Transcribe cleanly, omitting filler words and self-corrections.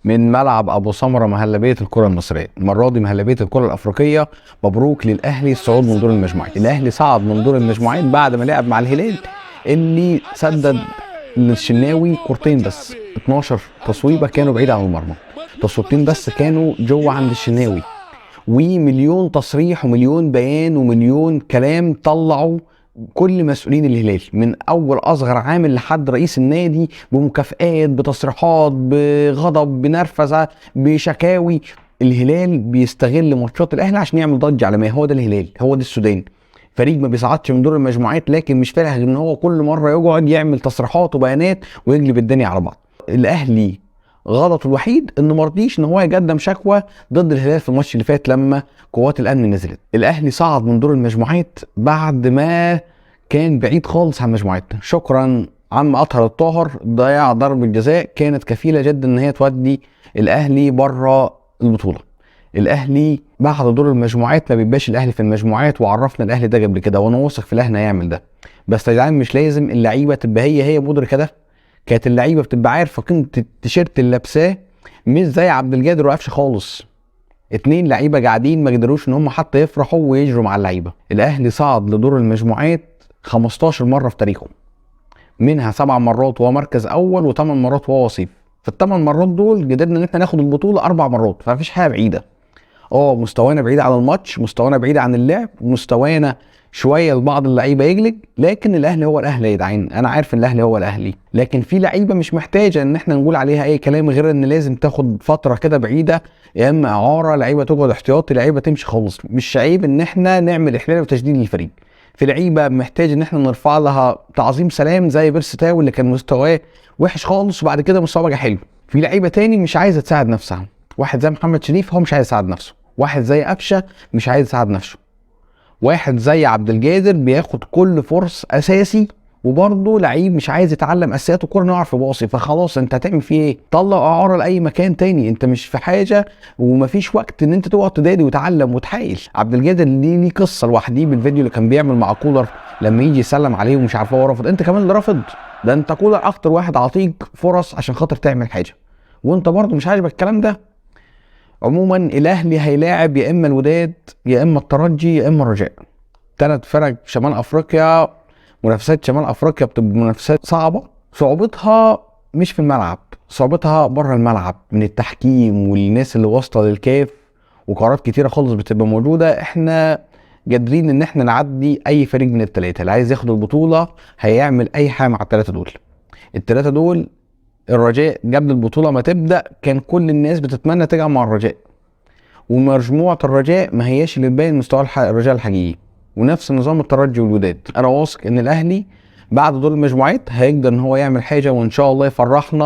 من ملعب ابو سمرة مهلبية الكره المصرية، المرة دي مهلبية الكره الافريقية. مبروك للاهلي الصعود من دور المجموعات. الاهلي صعد من دور المجموعات بعد ما لعب مع الهلال اللي سدد للشناوي كورتين بس، 12 تصويبه كانوا بعيد عن المرمى، تصويبتين بس كانوا جوه عند الشناوي. ومليون تصريح ومليون بيان ومليون كلام طلعوا كل مسؤولين الهلال من اول اصغر عامل لحد رئيس النادي، بمكافآت، بتصريحات، بغضب، بنرفزه، بشكاوي. الهلال بيستغل ماتشات الاهلي عشان يعمل ضجه عالمية. هو ده الهلال، هو ده السودان، فريق ما بيصعدش من دور المجموعات، لكن مش فارق غير ان هو كل مرة يقعد يعمل تصريحات وبيانات ويقلب الدنيا على بعض. الاهلي غلطه الوحيد انه ما رضيش ان هو يقدم شكوى ضد الهلال في الماتش اللي فات لما قوات الامن نزلت. الاهلي صعد من دور المجموعات بعد ما كان بعيد خالص عن المجموعات. شكرا عم اطهر الطاهر، ضيع ضربه جزاء كانت كفيله جدا ان هي تودي الاهلي بره البطولة. الاهلي بعد دور المجموعات ما بيبقاش الاهلي في المجموعات، وعرفنا الاهلي ده قبل كده، وانا واثق في الاهلي هيعمل ده. بس يا جدعان مش لازم اللعيبة تبقى هي مدركه ده. كانت اللعيبة بتبقى عارفه قيمة التيشيرت اللي لابساه، مش زي عبد القادر وقفش خالص. 2 لعيبة قاعدين ما قدروش ان هم حتى يفرحوا ويجروا مع اللعيبة. الاهلي صعد لدور المجموعات 15 مرة في تاريخه، منها 7 مرات وهو مركز اول و8 مرات وهو وصيف. في ال8 مرات دول قدرنا ان احنا ناخد البطولة 4 مرات، فمفيش حاجة بعيدة. مستوانا بعيد عن الماتش، مستوانا بعيد عن اللعب، مستوانا شوية لبعض اللعيبة يجلج، لكن الاهلي هو الاهلي يا جدعان. انا عارف ان الاهلي هو الاهلي، لكن في لعيبة مش محتاجه ان احنا نقول عليها اي كلام غير ان لازم تاخد فترة كده بعيدة، يا اما اعاره، لعيبة تقعد احتياطي، لعيبة تمشي خالص. مش عيب ان احنا نعمل احلال وتجديد للفريق. في لعيبة محتاج ان احنا نرفع لها تعظيم سلام زي بيرسي تاو اللي كان مستواه وحش خالص وبعد كده مستواه بقى حلو. في لعيبة تاني مش عايزه تساعد نفسها، واحد زي محمد شريف هو مش عايز يساعد نفسه، واحد زي قفشه مش عايز يساعد نفسه، واحد زي عبد القادر بياخد كل فرص اساسي وبرضه لعيب مش عايز يتعلم اساسيات الكورة انه يعرف يباصي. فخلاص انت هتعمل فيه ايه؟ طلع اعاره لاي مكان تاني، انت مش في حاجة ومفيش وقت ان انت تقعد تدادي وتعلم وتحايل. عبد القادر ليه قصة لوحديه بالفيديو اللي كان بيعمل مع كولر لما يجي يسلم عليه ومش عارف هو رافض، انت كمان اللي رافض ده، انت كولر اكتر واحد عاطيك فرص عشان خاطر تعمل حاجة وانت برضه مش عاجبك الكلام ده. عموما الاهلي هيلاعب يا اما الوداد يا اما الترجي يا اما الرجاء، 3 فرق في شمال افريقيا. منافسات شمال افريقيا بتبقى منافسات صعبة، صعوبتها مش في الملعب، صعوبتها بره الملعب من التحكيم والناس اللي واصله للكاف وقرارات كتيرة خالص بتبقى موجودة. احنا قادرين ان احنا نعدي اي فريق من ال3، اللي عايز ياخد البطولة هيعمل اي حاجة مع ال3 دول. ال3 دول الرجاء قبل البطولة ما تبدا كان كل الناس بتتمنى تجمع مع الرجاء، ومجموعة الرجاء ما هياش اللي تبين مستوى الرجاء الحقيقي، ونفس نظام الترجي والوداد. انا واثق ان الاهلي بعد دور المجموعات هيقدر ان هو يعمل حاجة وان شاء الله يفرحنا.